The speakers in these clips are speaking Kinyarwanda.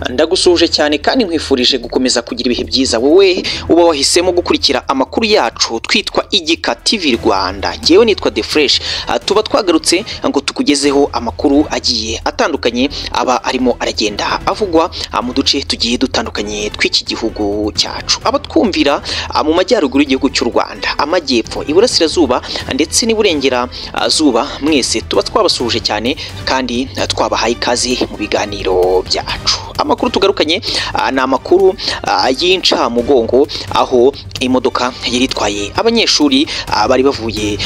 Ndagusuhuje cyane kandi nkwifurije gukomeza kugira ibihe byiza, wowe uba wahisemo gukurikira amakuru yacu. Twitwa Igika TV Rwanda, ngewe nitwa The Fresh. Tuba twagarutse ngo tukugezeho amakuru agiye atandukanye aba arimo aragenda avugwa mu duce tugiye dutandukanye tw'iki gihugu cyacu. Abatwumvira mu majyaruguru y'igihugu cy'u Rwanda, amajyepfo, iburasirazuba ndetse n'iburengerazuba, mwese tuba twabasuhuje cyane kandi twabahaye ikaze mu biganiro byacu. Amakuru tugarukanye ni amakuru y'incamugongo, aho imodoka yari itwaye abanyeshuri bari bavuye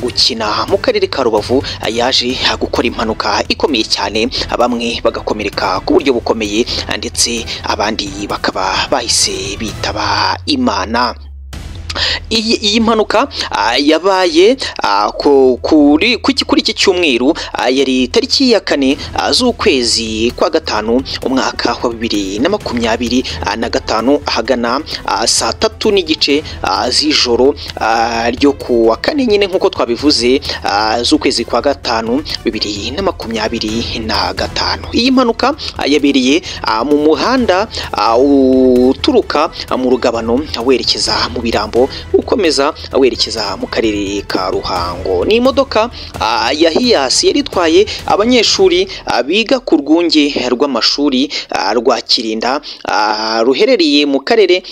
gukina mu karere ka Rubavu yaje gukora impanuka ikomeye cyane, bamwe bagakomereka ku buryo bukomeye ndetse abandi bakaba bahise bitaba Imana. Iyi mpanuka yabaye kuri iki cyumweru, yari tariki ya 4 z'ukwezi kwa 5 umwaka wa 2025, ahagana saa 3:15 z'ijoro ryo ku wa 4 nyine nk'uko twabivuze, z'ukwezi kwa 5 2025. Iyi mpanuka yabereye mu muhanda uturuka mu Rugabano werekeza mu Birambo, ukomeza werekeza mu karere ka Ruhango. Ni imodoka ya Hiace yari itwaye abanyeshuri biga ku rwunge rw'amashuri rwa Kirinda ruherereye mu karere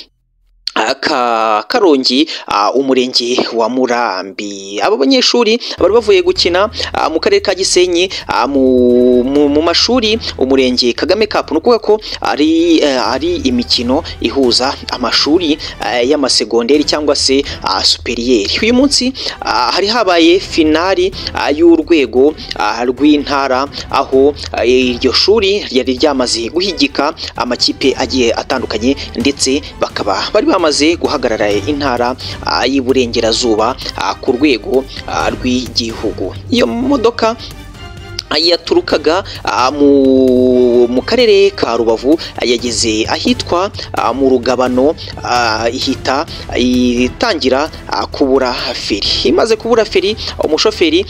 ka Karongi, umurenge wa Murambi. Abo banyeshuri bari bavuye gukina mu karere ka Gisenyi mu mashuri umurenge Kagame Cup, ni ukuvuga ko ari imikino ihuza amashuri y'amasegonderi cyangwa se superiyeri. Uyu munsi hari habaye finali y'urwego rw'intara, aho iryo shuri ryari ryamaze guhigika amakipe agiye atandukanye ndetse bakaba bari bamaze guhagarara intara y'Iburengerazuba ku rwego rw'igihugu. Iyo modoka yaturukaga mu karere ka Rubavu yageze ahitwa mu Rugabano, ihita itangira kubura feri. Imaze kubura feri, umushoferi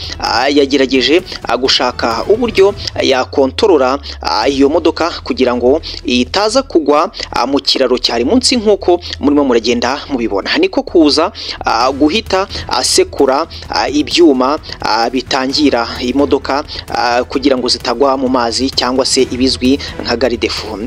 yagerageje gushaka uburyo yakontorora iyo modoka kugira ngo itaza kugwa mu kiraro cyari munsi nk'uko murimo muragenda mubibona. Niko kuza guhita asekura ibyuma bitangira imodoka kugira ngo zitagwa mu mazi cyangwa se ibizwi nka garidefu.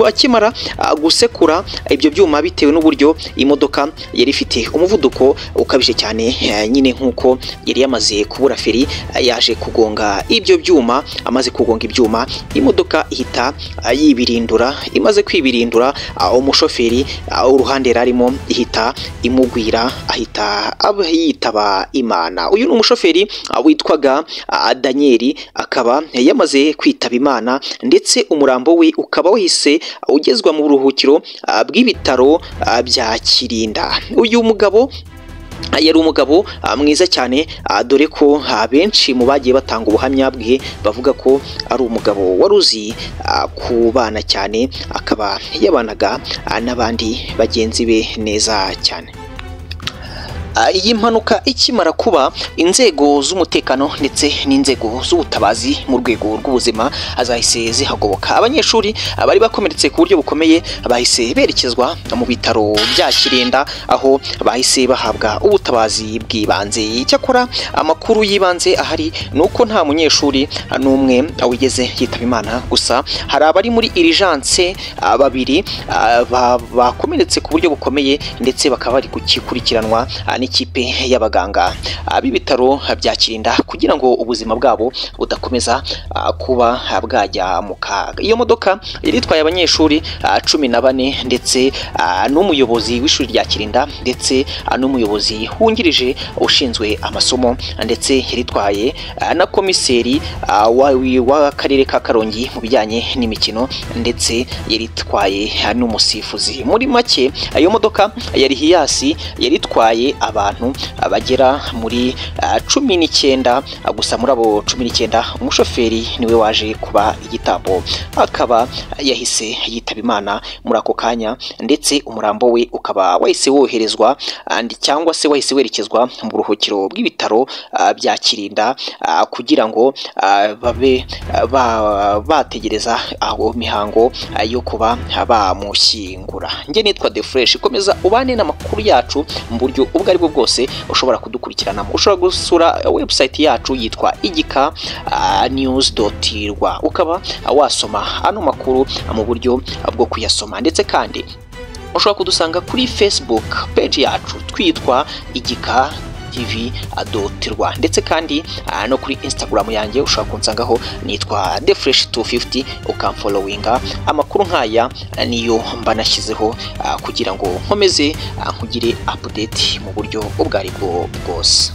Akimara gusekura ibyo byuma, bitewe n'uburyo imodoka yari ifite umuvuduko ukabije cyane nyine nk'uko yari yamaze kubura feri, yaje kugonga ibyo byuma. Amaze kugonga ibyuma, imodoka ihita yibirindura. Imaze kwibirindura, umushoferi uruhande yararimo ihita imugwira, ahita yitaba Imana. Uyu ni umushoferi witwaga Daniel, akaba yamaze kwitaba Imana ndetse umurambo we ukaba wahise ugezwa mu buruhukiro bw'ibitaro bya Kirinda. Uyu mugabo yari umugabo mwiza cyane, dore ko benshi mu bagiye batanga ubuhamya bwe bavuga ko ari umugabo wari uzi kubana cyane, akaba yabanaga n'abandi bagenzi be neza cyane. Iyi mpanuka ikimara kuba, inzego z'umutekano ndetse n'inzego z'ubutabazi mu rwego rw'ubuzima zahise zihagoboka. Abanyeshuri bari bakomeretse ku buryo bukomeye bahise berekezwa mu bitaro bya Kirinda, aho bahise bahabwa ubutabazi bw'ibanze. Icyakora amakuru y'ibanze ahari ni uko nta munyeshuri n'umwe wigeze yitaba Imana, gusa hari abari muri irijanse babiri bakomeretse ku buryo bukomeye ndetse bakaba bari gukurikiranwa n'ikipe y'abaganga b'ibitaro bya Kirinda kugira ngo ubuzima bwabo budakomeza kuba bwajya mu kaga. Iyo modoka yari itwaye abanyeshuri 14 ndetse n'umuyobozi w'ishuri rya Kirinda ndetse n'umuyobozi wungirije ushinzwe amasomo, ndetse yari itwaye na komiseri w'akarere ka Karongi mu bijyanye n'imikino, ndetse yari itwaye n'umusifuzi. Muri make iyo modoka yari Hiace yari itwaye abantu bagera muri 19. Gusa muri abo 19 umushoferi niwe waje kuba igitambo, akaba yahise yitaba Imana muri ako kanya, ndetse umurambo we ukaba wahise woherezwa cyangwa se wahise werekezwa mu buruhukiro bw'ibitaro bya Kirinda kugira ngo babe bategereza aho mihango yo kuba bamushyingura. Njye nitwa The Fresh, komeza ubane n'amakuru yacu mu buryo ubwo aribwo bwose ushobora kudukurikiranamo. Ushobora gusura website yacu yitwa igika news.rwa, ukaba wasoma ano makuru mu buryo bwo kuyasoma, ndetse kandi ushobora kudusanga kuri Facebook page yacu twitwa Igika TV .rwa, ndetse kandi no kuri Instagram yanjye ushobora kunsangaho nitwa The Fresh 250, ukamfollowinga. Amakuru nk'aya niyo mba nashyizeho kugira ngo nkomeze nkugire update mu buryo ubwo aribwo bwose.